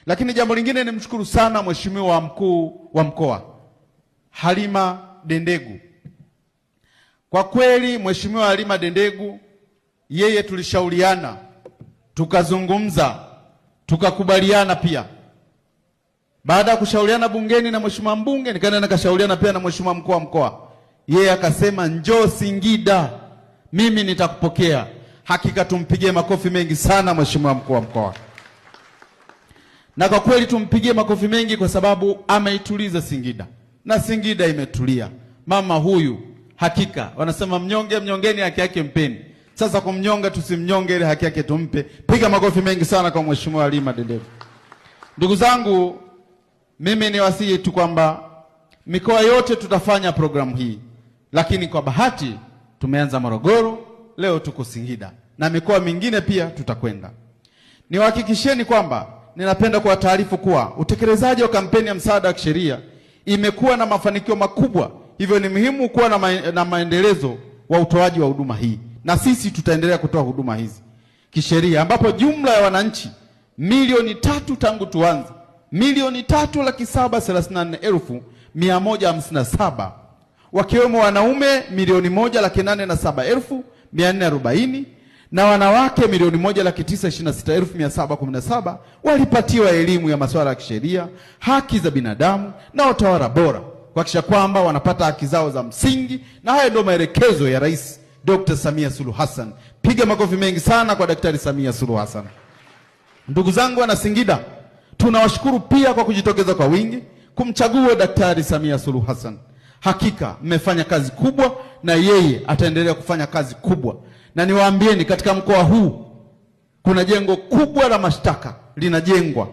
Lakini jambo lingine nimshukuru sana Mheshimiwa Mkuu wa Mkoa Halima Dendegu. Kwa kweli Mheshimiwa Halima Dendegu, yeye tulishauriana, tukazungumza, tukakubaliana pia. Baada ya kushauriana bungeni na mheshimiwa mbunge, nikaenda nikashauriana pia na mheshimiwa mkuu wa mkoa. Yeye akasema njoo Singida, mimi nitakupokea. Hakika tumpigie makofi mengi sana mheshimiwa mkuu wa mkoa. Na kwa kweli tumpigie makofi mengi kwa sababu ameituliza Singida na Singida imetulia. Mama huyu hakika wanasema mnyonge mnyongeni, haki yake mpeni. Sasa kumnyonga tusimnyonge, ile haki yake tumpe. Piga makofi mengi sana kwa mheshimiwa Halima Dendegu. Ndugu zangu, mimi niwasihi tu kwamba mikoa yote tutafanya programu hii, lakini kwa bahati tumeanza Morogoro, leo tuko Singida na mikoa mingine pia tutakwenda. Niwahakikishieni kwamba ninapenda kuwataarifu kuwa utekelezaji wa kampeni ya msaada wa kisheria imekuwa na mafanikio makubwa, hivyo ni muhimu kuwa na maendelezo wa utoaji wa huduma hii, na sisi tutaendelea kutoa huduma hizi kisheria, ambapo jumla ya wananchi 3,000,000 tangu tuanze, 3,734,157, wakiwemo wanaume 1,807,440 na wanawake 1,926,717 walipatiwa elimu ya masuala ya kisheria, haki za binadamu na utawala bora, kuhakikisha kwamba wanapata haki zao za msingi. Na haya ndio maelekezo ya Rais Dr. Samia Suluhu Hassan. Piga makofi mengi sana kwa Daktari Samia Suluhu Hassan. Ndugu zangu wana Singida, tunawashukuru pia kwa kujitokeza kwa wingi kumchagua Daktari Samia Suluhu Hassan. Hakika mmefanya kazi kubwa na yeye ataendelea kufanya kazi kubwa. Na niwaambieni, katika mkoa huu kuna jengo kubwa la mashtaka linajengwa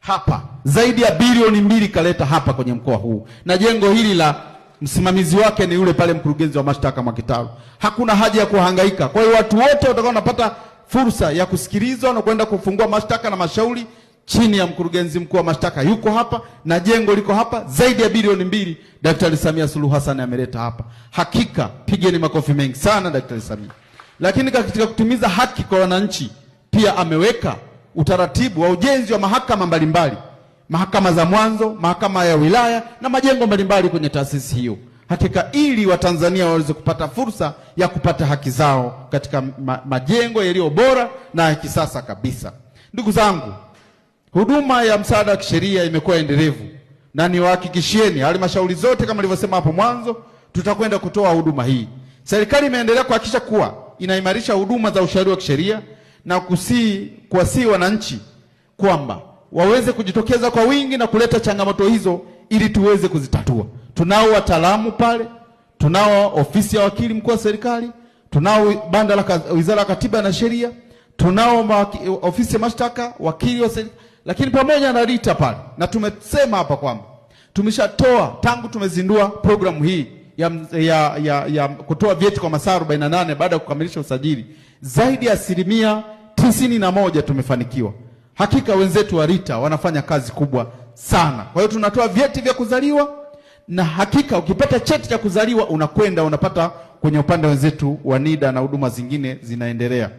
hapa, zaidi ya 2 bilioni kaleta hapa kwenye mkoa huu, na jengo hili la msimamizi wake ni yule pale mkurugenzi wa mashtaka Mwakitalu. Hakuna haja ya kuhangaika. Kwa hiyo watu wote watakao wanapata fursa ya kusikilizwa na kwenda kufungua mashtaka na mashauri chini ya mkurugenzi mkuu wa mashtaka yuko hapa na jengo liko hapa, zaidi ya 2 bilioni Daktari Samia Suluhu Hassan ameleta hapa. Hakika pigeni makofi mengi sana Daktari Samia. Lakini katika kutimiza haki kwa wananchi pia ameweka utaratibu wa ujenzi wa mahakama mbalimbali, mahakama za mwanzo, mahakama ya wilaya na majengo mbalimbali kwenye taasisi hiyo. Hakika ili Watanzania waweze kupata fursa ya kupata haki zao katika majengo yaliyo bora na ya kisasa kabisa. Ndugu zangu, huduma ya msaada wa kisheria imekuwa endelevu, na niwahakikishieni halmashauri zote kama nilivyosema hapo mwanzo, tutakwenda kutoa huduma hii. Serikali imeendelea kuhakikisha kuwa inaimarisha huduma za ushauri wa kisheria na kuwasihi wananchi kwamba waweze kujitokeza kwa wingi na kuleta changamoto hizo ili tuweze kuzitatua. Tunao wataalamu pale, tunao ofisi ya wakili mkuu wa serikali, tunao banda la Wizara ya Katiba na Sheria, tunao ofisi ya mashtaka, wakili wa serikali, lakini pamoja na RITA pale. Na tumesema hapa kwamba tumeshatoa tangu tumezindua programu hii ya kutoa vyeti kwa masaa 48 baada ya kukamilisha usajili, zaidi ya 91% tumefanikiwa. Hakika wenzetu wa RITA wanafanya kazi kubwa sana. Kwa hiyo tunatoa vyeti vya kuzaliwa, na hakika ukipata cheti cha kuzaliwa unakwenda unapata kwenye upande wenzetu wa NIDA na huduma zingine zinaendelea.